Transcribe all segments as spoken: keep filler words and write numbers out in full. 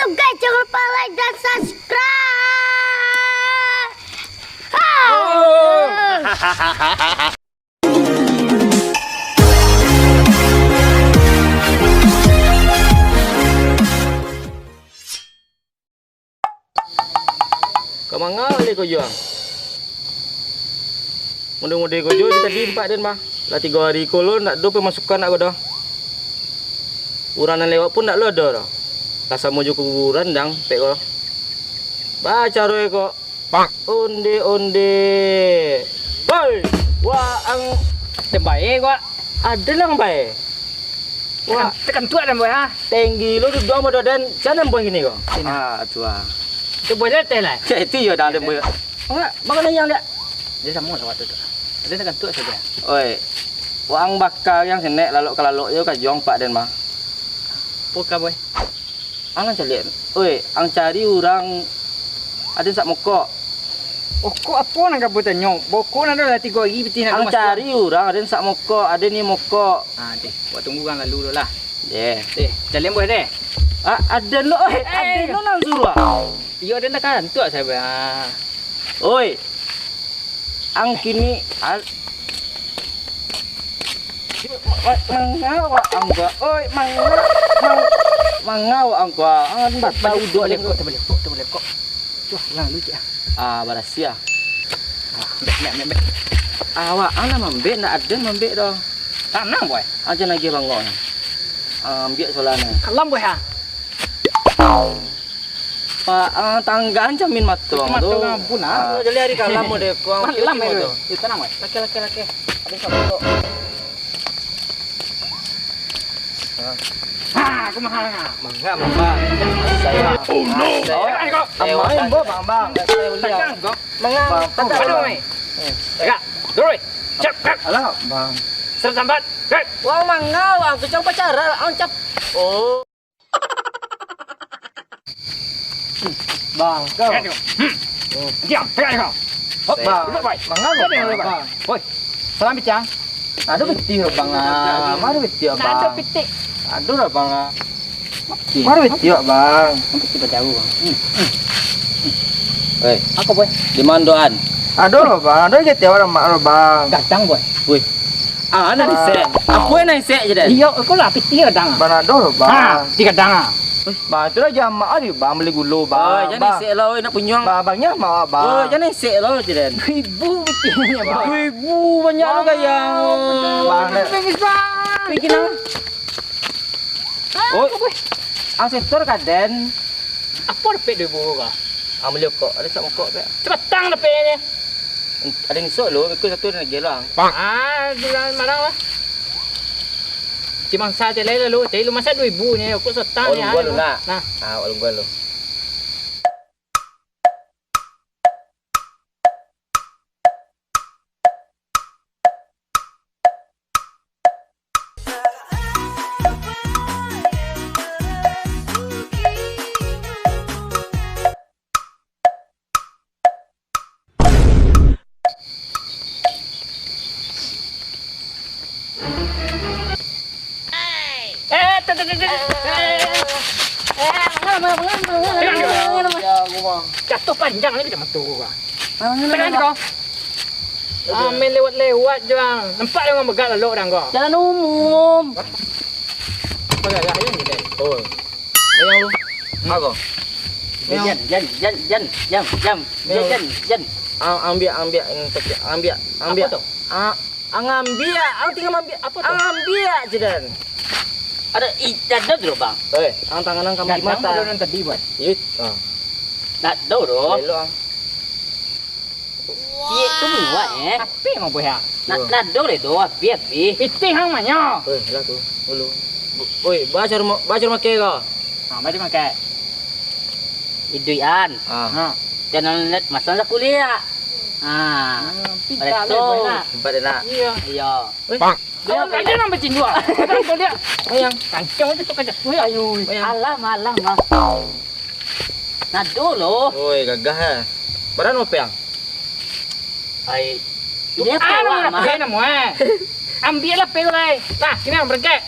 Guys, jangan lupa like dan subscribe. Ka manga lai ko juo? Mode-mode ko juo tadi, Pak Den, bah. Lah tigo hari ko lo ndak ado pemasukan ndak ko doh. Urang nan lewat pun ndak lo ado doh. Lah samo jo kuburan dang, pek ko. Ba caro e ko. Onde, onde. Hoi, waang. Den bae ko. Ado lah bae. Wah, tekan tuak dan boy ha. Tenggi lo duduak modo den, jan boy kini ko. Ah, tuah. Tu boy teh lah. Cak itu yo dah den boy. Enggak, makan yang dia. Dia sama lah waktu tu. Dia tekan tuak saja. Oi. Waang bakal yang senek lalok ka lalok yo ka juang pak den mah. Poka boy. Alah caliak. Oi, ang cari urang aden sak mokok. Okok apo nan ka butanyo? Bokok nan ado lah tigo hari pitih nak Ang cari urang aden sak mokok, aden ni mokok. Ah, deh, buat tunggu kan lalu dulu lah. Deh. Deh, caliak boh deh. Ah, aden lo, oi, aden lo nan suruah. Iyo, aden dah kantuk saya. Oi. Ang kini al- Ma- ma- mangawak ang gua. Oi, manga- mang- mangawak ang gua. Ang tak tahu dok leko. Tabalekok, tabalekok. Wah, hilang lucu ah. Ah, barasiah. Ah, ambek, ambek, ambek, ambek. Awak ang lah mambek, ndak ada mambek doh. Tanang, boy. Aja nagih bangok nah. Ah, ambiak solah nah. Kalam, boy ha. Pak, ah, tanggaan camin matong tu. Matong ampun ah. Jadi hari kalam deh, kuang. Malam itu. Itu tenang, weh. Laki, laki, laki. Ada satu kok. Ha, aku mahal ah. Mangga, mangga. Saya. Oh no. Saya. Aman, bo, bang, bang. Saya beli. Tegang kok. Mangga. Bang, tegang. Aduh, weh. Tegak. Dulu, weh. Cek, cek. Alah, bang. Seratus empat. Cek. Wah, mangga, wah. Aku cuma pacaran, ang cap. Oh. Bang, kau. Tegak tengok. Hmm. Diam, tegak tengok. Hop, bang. Duduk, boy. Mangan, duduk, bang. Boy. Salam, Picang. Aduh, pitih, bang. Ah, mana pitih, bang? Aduh, lah, bang. Mana pitih, bang? Pitih bajauh, bang. Hmm. Hei. Apa, boy? Di mana doan? Aduh, bang. Aduh, pitih orang mak, bang. Gadang, boy. Wih. Ah, nan isek. Apa yang nan isek je, Dan? Iyo, kau lah pitih gadang. Bang, aduh, bang. Ha, pitih gadang ah. Bang, tu lah jamak ari, bang, beli gulo, bang. Oh, jangan isek lah, oi, nak punyuang. Bang, abangnya mau, bang. Oh, jangan isek lah, je, Dan. Ribu pitihnya, bang. Ribu banyak lo gayang. Bang, bang. Pikir lah. Oh, ang setor ka, Den? Apo dapek duo ribu ko? Ang bali rokok, ado sak mangkok pek. Capatang dapeknyo. Ado nisok lo, beko satu ado lagi lo ang. Ah, bilang marang lah. Cimang sa cek lai lalu, cari lu masak duo ribu nyo, rokok sotang ni. Nah. Ah, walau gua lo. Eh, tu, tu, tu, tu. Eh, eh, eh, ngapa, ngapa, ngapa, ngapa, ngapa, ngapa? Jatuh panjang lagi dah mata gua. Tangan kau. Ah, main lewat-lewat je, bang. Nampak dengan begak lalu dah kau. Jalan umum. Apa gagah je ni, Dek? Oh. Yang lu. Apa? Jan, jan, jan, jan, jan, jan, jan, jan. Am-, ambiak, ambiak, ambiak, ambiak. Apa tu? Ah, ang ambiak, ang tinggal ambiak. Apa tu? Ang ambiak je, Dan. Ada i-, ada tu, Bang. Eh, ang tangan ang kamari mata. Ada nan tadi, Bang. It, ah. Tak tahu tu. Belok, ang. Cik tu muat eh. Api mah boh ya. Nak nado deh tu, api api. Pitih hang manyo. Oi, lah tu. Dulu. Oi, baca rumah, baca rumah ke kau. Ha, baca rumah ke. Iduian. Ah. Ha. Channel net masang sakuliah. Ha. Pintar tu. Tempat dia nak. Iya. Iya. Bang. Kau ada nama cindua. Kau dia. Mayang. Kancang tu kau kacau. Ayo. Mayang. Alah malah mah. Nado lo. Oi, gagah eh. Barano peang? Ai. Dia ah, pewa, mah. Dia namo eh. Ambiak lah pewa lai. Nah, kini yang berengkek.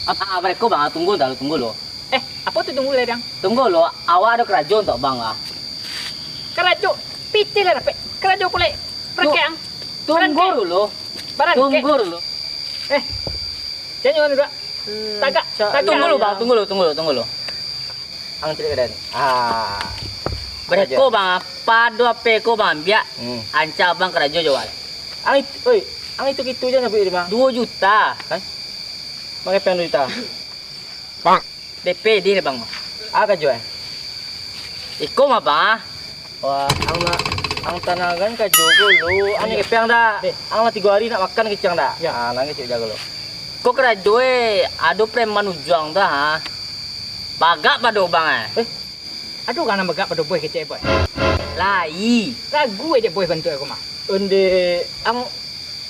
Ah, ah, bereko bang, tunggu dah, tunggu lo. Eh, apo tu tunggu lai, Dang? Tunggu lo, awak ado karajo untuak abang lah. Karajo? Pitih lah dapek. Karajo pulek. Barakek, Ang. Tunggu dulu. Barakek. Tunggu dulu. Eh, jangan duduak. Tagak, tagak. Tunggu lu, Bang. Tunggu lu, tunggu lu, tunggu lu. Ang caliak ka den. Ah. Bareko, Bang, pado apo ko, Bang, ambiak. Hmm. Ancak Abang karajo jo awak. Ang it-, oi, ang itu-itu se sabuik tadi, Bang. Duo juta. Hah? Mangepeng duo juta. D P di, Bang. Ah, karajo, eh? Iko mah, Bang. Wah, ang nak, ang tanagan karajo ko lu. Ang ni kepeng dak? Deh. Ang lah tigo hari nak makan kecek ang dak? Ya. Ah, nang kecek jago lu. Ko karajo, eh, ado preman ujuang tu, ha. Bagak pado Bang, eh. Eh, ado urang nan bagak pado boy kecek, boy? Lai. Ragu aja boy bantuak aku mah. Onde, ang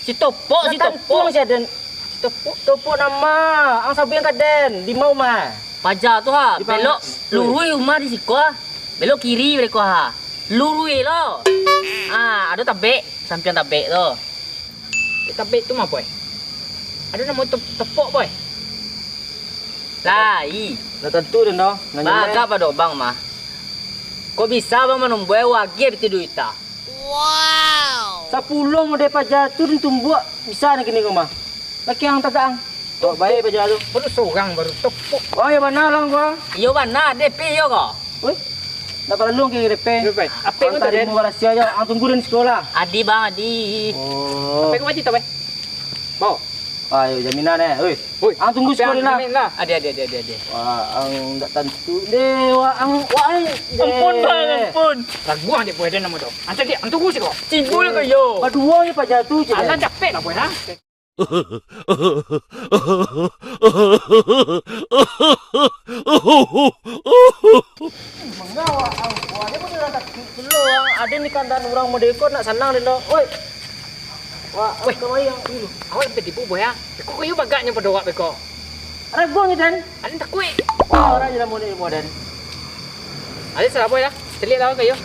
Si Topok, si Topok. Tantu si aden. Si Topok. Topok nama, ang sabuik ka den, di ma umah. Paja tu ha, belok luruih umah di siko ha. Belok kiri bareko ha. Luruih lo. Ah, ado tabek, sampiang tabek tu. Eh, tabek tu mah, boy? Ado namo tep-, tepok, boy? Lai. Lah tantu den doh. Bagak pado bang mah. Kok bisa bang manumbuah wagih piti duit ta? Wow. Sapuluah model paja tu den tumbuak bisa nak kini ko mah. Laki ang tagak ang. Awak baik paja tu. Baru sorang baru tepuk. Oh, ya bana lah ko. Iyo bana, D P iyo ko. Weh, ndak paralu ang kiri D P. Iyo, Pak. Apo yang tadi? Barasiah aja, ang tunggu den siko lah. Adi bang, adi. Oh. Apo yang wajib tu, Pak? Bawa. Ayo, jaminan eh. Oi. Oi, ang tunggu siko lah. Adi, adi, adi, adi, adi. Wah, ang ndak tantu. Deh, wah, ang, wah, ang. Ampun, bang, ampun. Ragu ang dek boy den namo tu. Ang caliak, ang tunggu siko. Cibul ko yo. Baduo je paja tu je. Alah, dapek lah boy, ha? Mangawak ang, wah, dia pun urang takik pulo, ang. Aden di kandang urang model ko nak sanang den doh. Oi. Wah, weh, kamari ang dulu. Awak sampai tipu boy ah. Beko kayu bagaknyo pado awak beko. Ragu ni den. Aden takuik. Wah, urang je lah model model. Aden salah boy lah. Caliak lah kayu.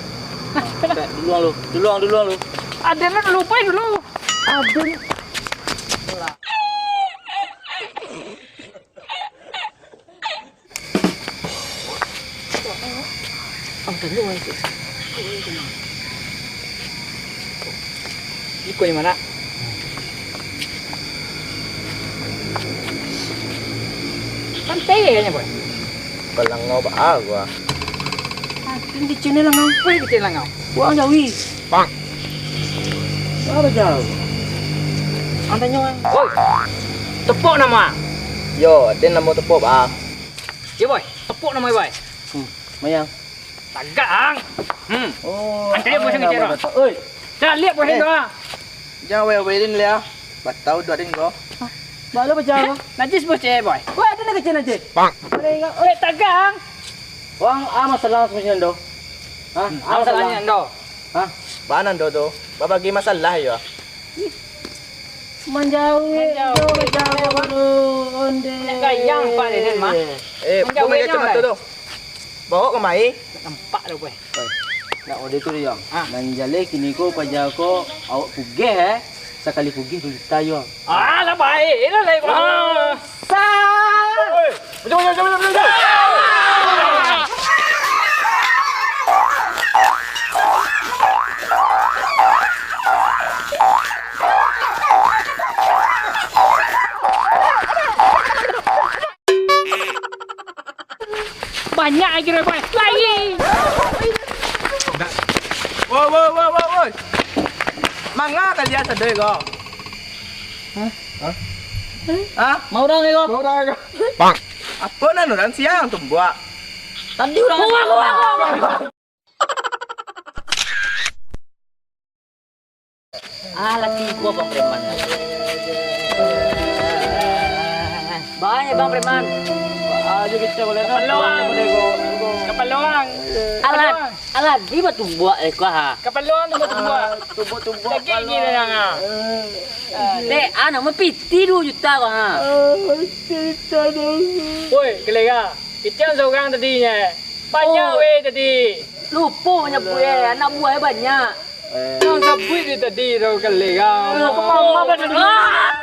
Duluang lu, duluang, duluang lu. Aden lah dulu, boy dulu. Aden. Ang tanyo, Wan. Iko di mana? Santai kayaknya, boy. Balangau baa gua. Ah, ini kecil ni langau. Weh, kecil langau. Buang jawi. Bang. Apa jauh? Ang tanyo, Wan. Woi. Tepok namo, ah? Yo, den namo tepok, bang. Yo, boy. Tepok namo, boy. Hmm, mayang. Tagak, ang. Hmm. Oh, ang caliak boy, ang caliak. Oi. Caliak boy, eh. Jan aweh-aweh den lah. Batau duo den ko. Hah? Balo bajalan. Najis boy, cek, boy. Wah, ado nak kecil najis. Bang. Oi, tagak, ang. Wang, ah, masalah sama si Nando. Hah? Hmm, ah, masalah ni Nando. Hah? Baa Nando tu? Babagi masalah yo. Manjauh, manjauh, manjauh, onde. Nak gayang, Pak, di sini, mah. Eh, manjauh, buka kacamata tu. Bawa kamari. Nampak dah, boy. Oi, nak ode tu, Yong. Ah. Nan jaleh kini ko paja ko awak pugeh, eh. Sakali pugeh duo juta, Yong. Ah, lah baik lah, lah. Ah. Sa- Oi, oi. Jauh, jauh, jauh, jauh, jauh. Banyak lagi, Roy, boy. Lagi. Woi, woi, woi, woi, woi. Manga kalian sadoi ko? Hah? Hah? Hah? Mau urang ko? Mau urang ko? Apo nan urang siang tumbuak? Tadi urang. Wah, wah, wah, wah. Ah, lah tibo Bang Preman. Banyak Bang Preman. Ah, aja kita boleh. Kapalo ang. Kapalo ang. Alah, alah, di batumbuak, eh, kau, ha. Kapalo ang tu batumbuak. Tumbuk-tumbuk. Lagi gila nang, ah. Dek, anak mah piti duo juta, kau, ha. Woi, kelega. Kito sorang tadinyo. Banyak weh tadi. Lupo manyabuik, eh. Anak buah banyak. Yang sabuik di tadi tu kali kan. Mama kan.